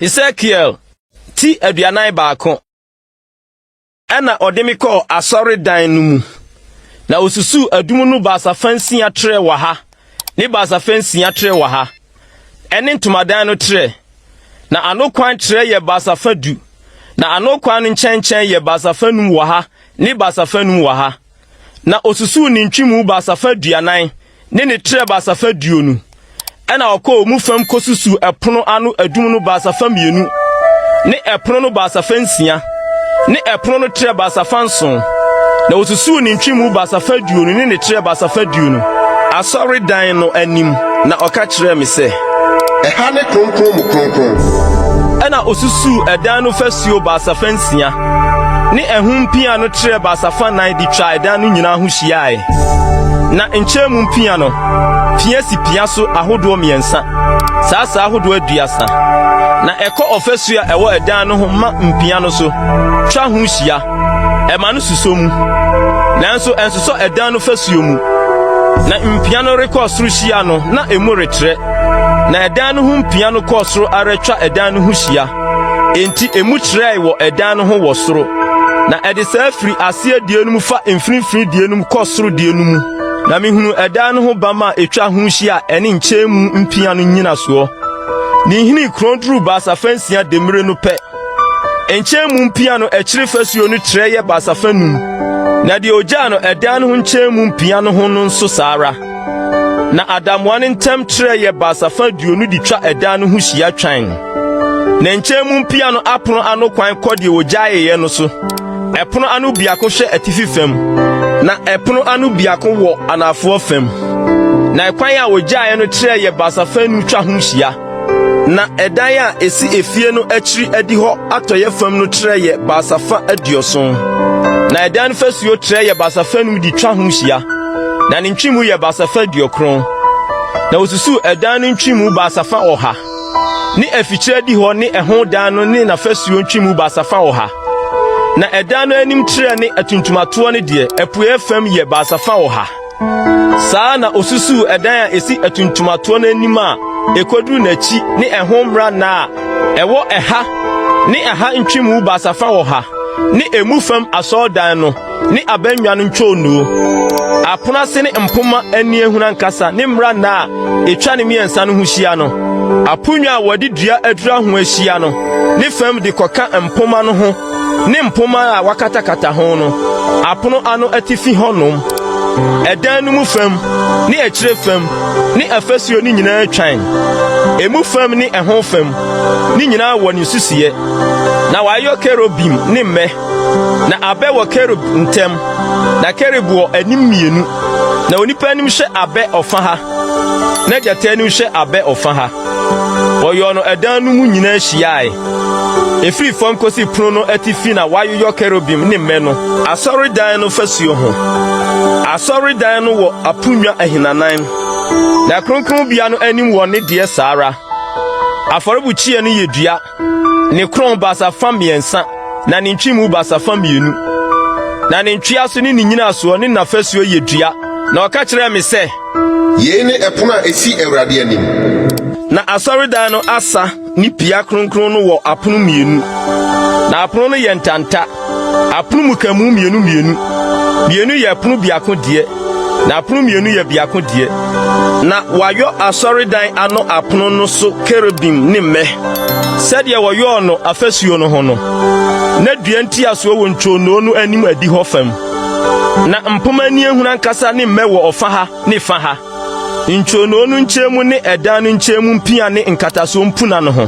Hesekiel ti 41. Ɛnna ɔde me kɔɔ asɔredan no mu, na osusuw adum no basafa nsia trɛɛ wɔ ha ne basafa nsia trɛɛ wɔ ha, ɛne ntomadan no trɛ. Na ano kwan trɛ yɛ basafa du, na ano kwan no nkyɛnkyɛn yɛ basafa num wɔ ha ne basafa num wɔ ha. Na osusuw ne ntwemu basafa aduanan ne ne trɛ basafa aduonu. Ɛnna ɔkɔɔ mu fam kosusuw ɛpono ano adum no basafa mmienu, ne ɛpono no basafa nsia, ne ɛpono no trɛ basafa nson. Na osusuw ne ntwemu basafa aduonu ne ne trɛ basafa aduonu. Asɔredan no anim, na ɔka kyerɛɛ me sɛ. Ɛha ne Kronkron mu Kronkron. Ɛnna osusuw ɛdan no fasuo basafa nsia, ne ɛho mpia no trɛɛ basafa nnan de twaa ɛdan no nyinaa ho hyiae. Na nkyɛn mu mpia no, pia si pia so ahodoɔ mmiɛnsa, saa saa ahodoɔ aduasa. Na ɛkɔ ɔfasuo a ɛwɔ ɛdan no ho ma mpia no so, twa ho hyia, ɛma no susɔ mu, nanso ɛnsosɔ ɛdan no fasuo mu. Na mpia no rekɔ soro hyia no, na emu retrɛ. Na ɛdan no ho mpia no kɔɔ soro ara twa ɛdan no ho hyia. Enti emu trɛe wɔ ɛdan no ho wɔ soro. Na ɛde saa firi aseɛ deɛ no mu fa mfimfini deɛ no mu kɔ soro deɛ no mu. Na mehunuu ɛdan no ho bamma a etwa ho hyia a ɛne nkyɛn mu mpia no nnyinasoɔ. Ne nhini korɔn duruu basafa nsia demmire no pɛ. Nkyɛn mu mpia no akyiri fasuo no trɛ yɛ basafa num, na deɛ ogyaa no ɛdan no ho nkyɛn mu mpia no ho no nso saa ara. Na adamoa no ntam trɛ yɛ basafa aduonu de twa ɛdan no ho hyia twann. Na nkyɛn mu mpia no apono ano kwan kɔ deɛ wɔgyaeeɛ no so. Ɛpono ano biako hwɛ atifi fam, na ɛpono ano biako wɔ anafoɔ fam. Na ɛkwan a wɔgyaeɛ no trɛ yɛ basafa num twa ho hyia. Na ɛdan a esi efie no akyiri adihɔ atɔeɛ fam no trɛ yɛ basafa aduɔson. Na ɛdan no fasuo trɛ yɛ basafa num de twa ho hyia, na ne ntwemu yɛ basafa aduɔkron. Na wosusuw ɛdan no ntwemu basafa ɔha, ne afikyiri adihɔ ne ɛho dan no ne n'afasuo ntwemu basafa ɔha. Na ɛdan no anim trɛ ne atuntumatoɔ no deɛ, apueeɛ fam yɛ basafa ɔha. Saa na osusuw ɛdan a esi atuntumatoɔ no anim a ekoduru n'akyi ne ɛho mmrannaa a ɛwɔ ɛha ne ɛha ntwemu basafa ɔha ne emu fam asɔredan no ne abannwa no ntwonoo, apono ase ne mpomma ani ahunu ankasa ne mmrannaa a etwa ne mmiɛnsa no ho hyia no, aponnwa a wɔde dua adura ho ahyia no ne fam de kɔka mpomma no ho ne mpomma a wɔakatakata ho no, apono ano atifi hɔnom, ɛdan no mu fam ne akyire fam ne afasuo no nyinaa twan, emu fam ne ɛho fam, ne nyinaa wɔ ne nsusuiɛ. Na wɔayɔ kerubim ne mmɛ, na abɛ wɔ kerub ntam, na kerub wɔ anim mmienu, na onipa anim hwɛ abɛ ɔfa ha, na gyata anim hwɛ abɛ ɔfa ha. Wɔyɔɔ no ɛdan no mu nyinaa hyiae. Efiri fam kosi pono no atifi na wɔayoyɔ kerubim ne mmɛ no. Asɔredan no fasuo ho. Asɔredan no wɔ aponnwa ahinanan, na kronkronbea no anim wɔ ne deɛ saa ara. Afɔrebukyia no yɛ dua, ne korɔn basafa mmiɛnsa na ne ntwemu basafa mmienu. Na ne ntweaso ne ne nnyinasoɔ ne n'afasuo yɛ dua. Na ɔka kyerɛɛ me sɛ. Yei ne ɛpono a ɛsi Awurade anim. Na asɔredan no asa ne pia kronkron no wɔ apono mmienu, na apono no yɛ ntanta, apono mmukamu mmienu mmienu, mmienu yɛ ɛpono biako deɛ, na apono mmienu yɛ biako deɛ. Na wɔayɔ asɔredan ano apono no so kerubim ne mmɛ, sɛdeɛ wɔyɔɔ no afasuo no ho no, na dua ntiasoɔ wɔ ntwonoo no anim adihɔ fam. Na mpomma ani ehunu ankasa ne mmɛ wɔ ɔfa ha ne fa ha, ntwonoo no nkyɛn mu ne ɛdan no nkyɛn mu mpia ne nkatasoɔ mpuna no ho.